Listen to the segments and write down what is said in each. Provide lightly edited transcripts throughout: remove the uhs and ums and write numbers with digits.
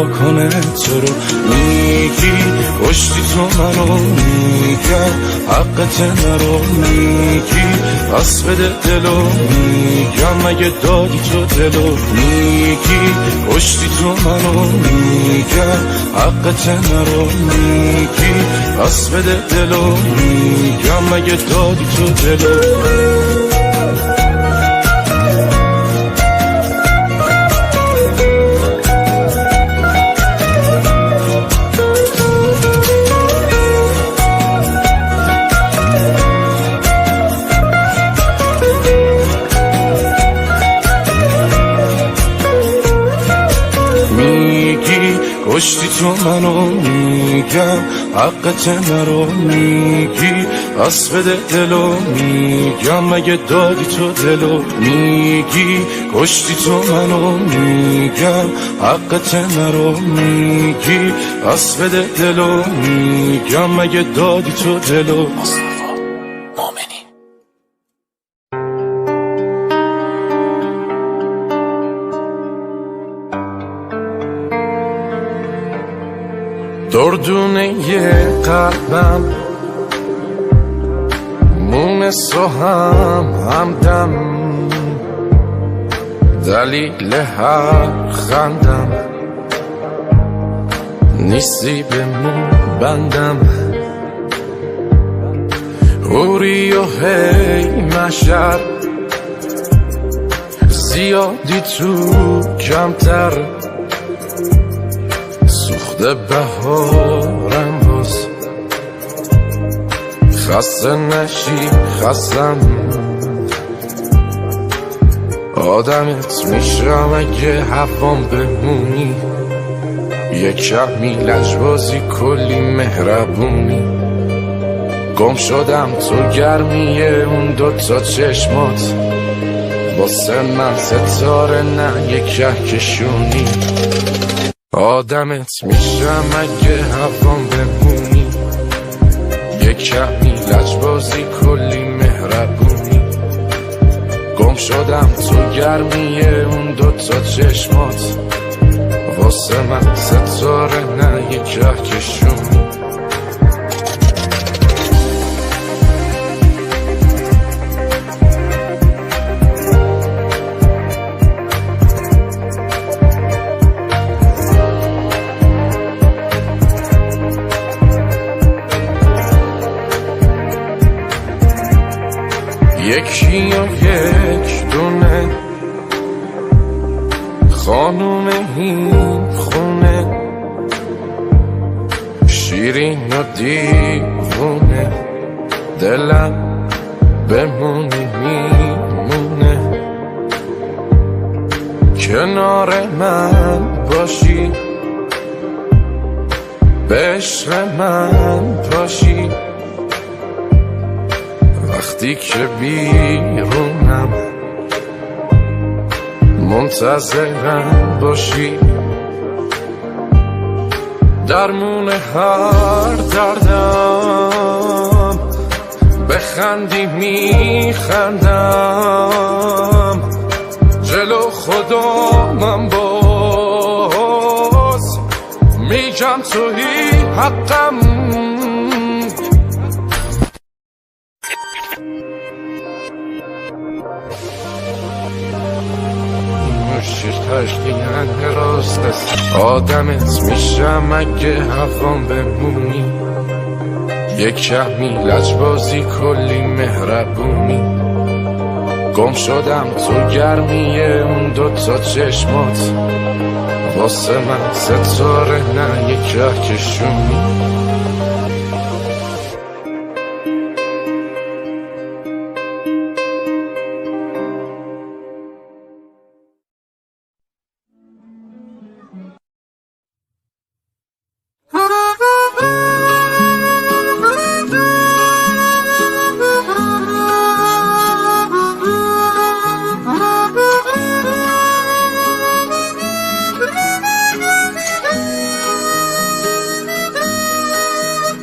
کنه تو رو میگی کشتی تو منو میگم حقت نرو میگی پس بده دلو میگم مگه دادی تو دلو میگی کشتی تو منو میگم حقت نرو میگی پس بده دلو میگم مگه دادی تو دلو. کشتی تو منو میگم حقت نرو میگی پس بده دلو میگم مگه دادی تو دلو میگی کشتی تو منو میگم حقت نرو میگی پس بده دلو میگم مگه دادی تو دلو. دردونه یه قلبم مونس و هم همدم دلیل هر خندم نیستی به مو بندم حوری و هی محشر زیادی تو کمتر سوخته بهارم باز خسته نشی خستم آدمت میشم اگه هوام بمونی یه کمی لجبازی کلی مهربونی گم شدم تو گرمیه اون دوتا چشمات واسه من ستاره نه یه کهکشونی آدمت میشم اگه هوام بمونی یه کمی لجبازی کلی مهربونی گم شدم تو گرمیه اون دوتا چشمات واسه من ستاره نه یه کهکشونی. یکی و یک دونه خانوم این خونه شیرین و دیوونه دلم بمونی میمونه کنار من باشی به عشق من پاشی وقتی که بیرونم منتظرم باشی درمون هر دردم بخندی میخندم جلو خدا من باز میگم تویی حقم. آدمت میشم اگه هوام بمونی یه کمی لجبازی کلی مهربونی گم شدم تو گرمیه اون دوتا چشمات واسه من ستاره نه یه کهکشونی.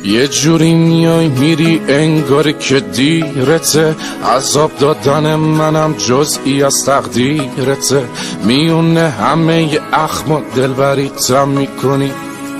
یه جوری میای میری انگاری که دیرته، عذاب دادن منم جزئی از تقدیرته. میونه همه اخم و دلبریتم میکنی،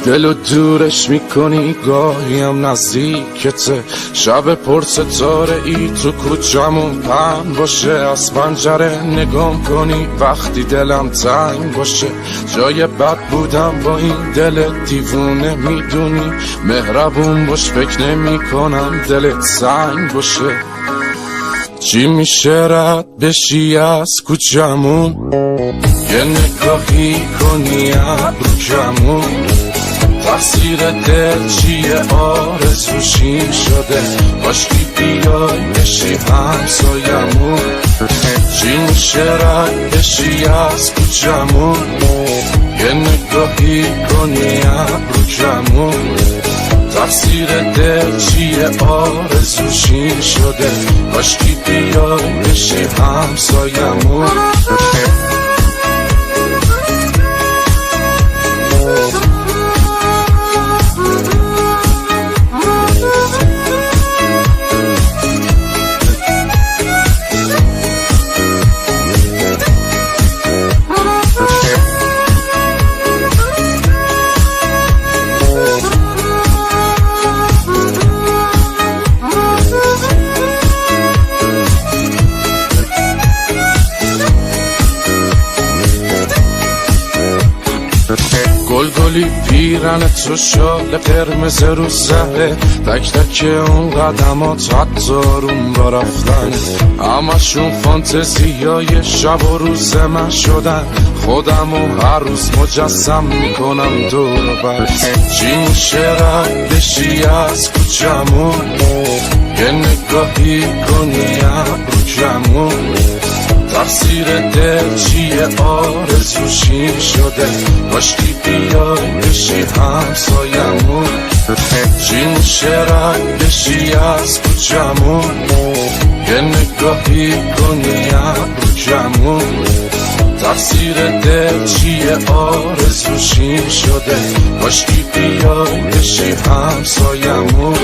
دلو دورش میکنی، گاهی هم نزدیکته. شب پر ستاره ای تو کوچمون پهن باشه، از پنجره نگام کنی وقتی دلم تنگ باشه. جای بد بودم با این دل دیوونه، میدونی مهربون باش، فکر نمیکنم دلت سنگ باشه. چی میشه رد بشی از کوچمون، یه نگاهی کنی ابرو کمون. تقصیر دل چیه آرزوشیم شده، کاشکی بیای بشی همسایمون. چی میشه رد بشی از کوچمون، یه نگاهی کنی ابرو کمون. تقصیر دل چیه آرزوشیم شده، کاشکی بیای بشی همسایمون. گل گلی پیرن تو شال قرمز رو سره، تک تک اون قدمات حتی روم را رفتن، همشون فانتزیای شب و روز من شدن. خودم و هر روز مجسم میکنم دور و بر. چی میشه رد بشی از کوچمون، یه نگاهی کنی ابرو کمون. تقصیر دل چیه آرزوشیم شده، کاشکی بیای بشی همسایمون. چی میشه رد بشی از کوچمون، یه نگاهی کنی ابرو کمون. تقصیر دل چیه آرزوشیم شده، کاشکی بیای بشی همسایمون.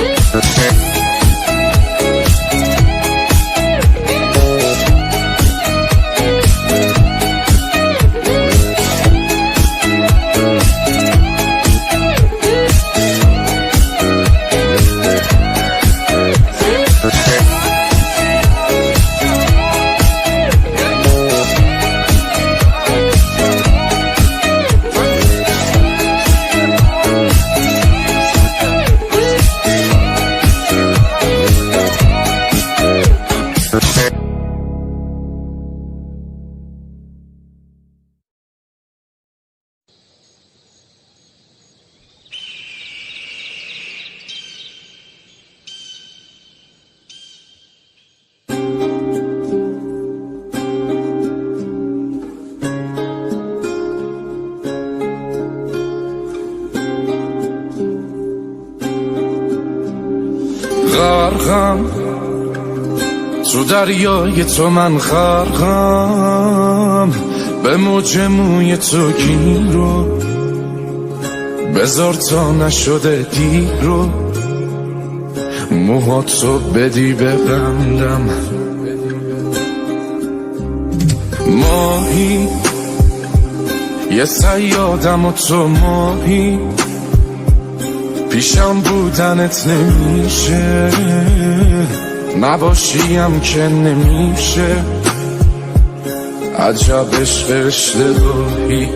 غرقم تو دریای تو، من غرقم به موج موی تو، گیر رو بذار تا نشده دیر رو، موهاتو بدی ببندم. ماهی یه صیادم و تو ماهی، پیشم بودنت نمیشه، نباشیم که نمیشه. عجب عشق اشتباهی،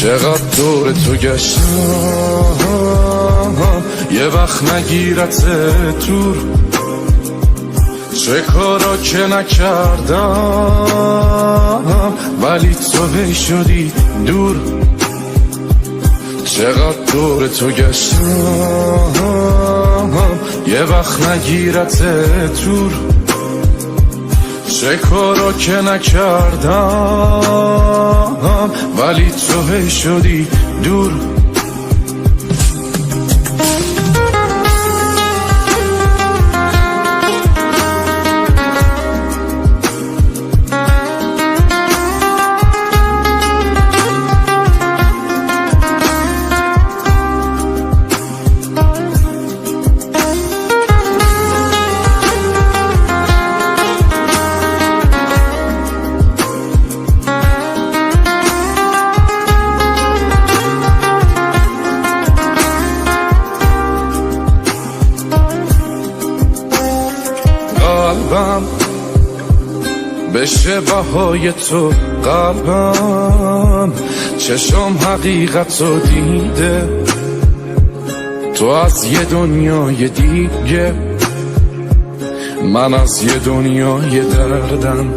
چقدر دور تو گشتم یه وقت نگیرت تور، چه کارا که نکردم ولی تو هی شدی دور. چقدر دور تو گشتم یه وقت نگیرت تور، چه کارا که نکردم ولی تو هی شدی دور. بشه بهای تو قلبم، چشام حقیقت رو دیده، تو از یه دنیای دیگه، من از یه دنیای دردم.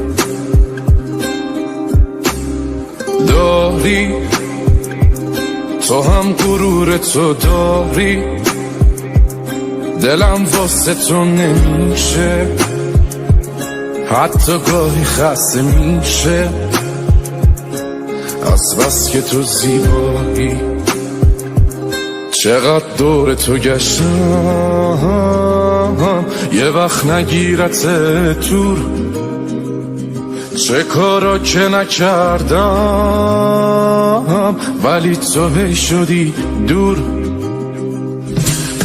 داری تو هم غرور تو داری، دلم واسه تو نمیشه، حتی گاهی خسته میشه از بس که تو زیبایی. چقدر دور تو گشتم یه وقت نگیرت تور، چه کارا که نکردم ولی تو هی شدی دور.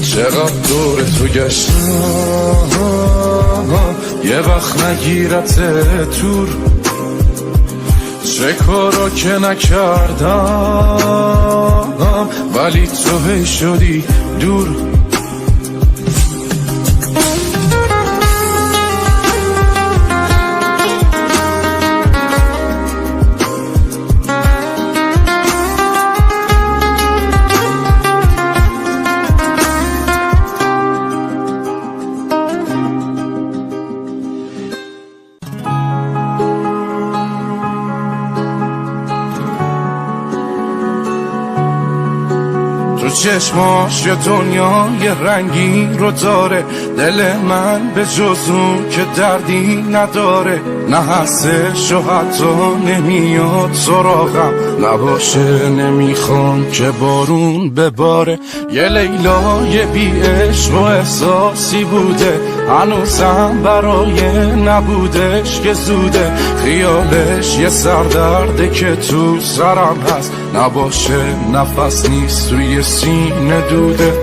چقدر دور تو گشتم یه وقت نگیرت تور، چه کارا که نکردم ولی تو هی شدی دور. تو چشماش یه دنیای رنگی رو داره، دل من به جز اون که دردی نداره، نه هستش و حتی نمیاد سراغم، نباشه نمیخوام که بارون بباره. یه لیلای بی عشق و احساسی بوده، هنوزم برای نبودش که زوده، خیالش یه سردرده که تو سرم هست، نباشه نفس نیست توی سینه دوده.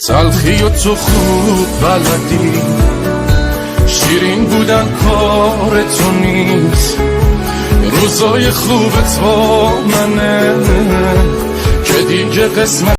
تلخی و تو خوب بلدی، شیرین بودن کار تو نیست، روزای خوب تو منه که دیگه قسمت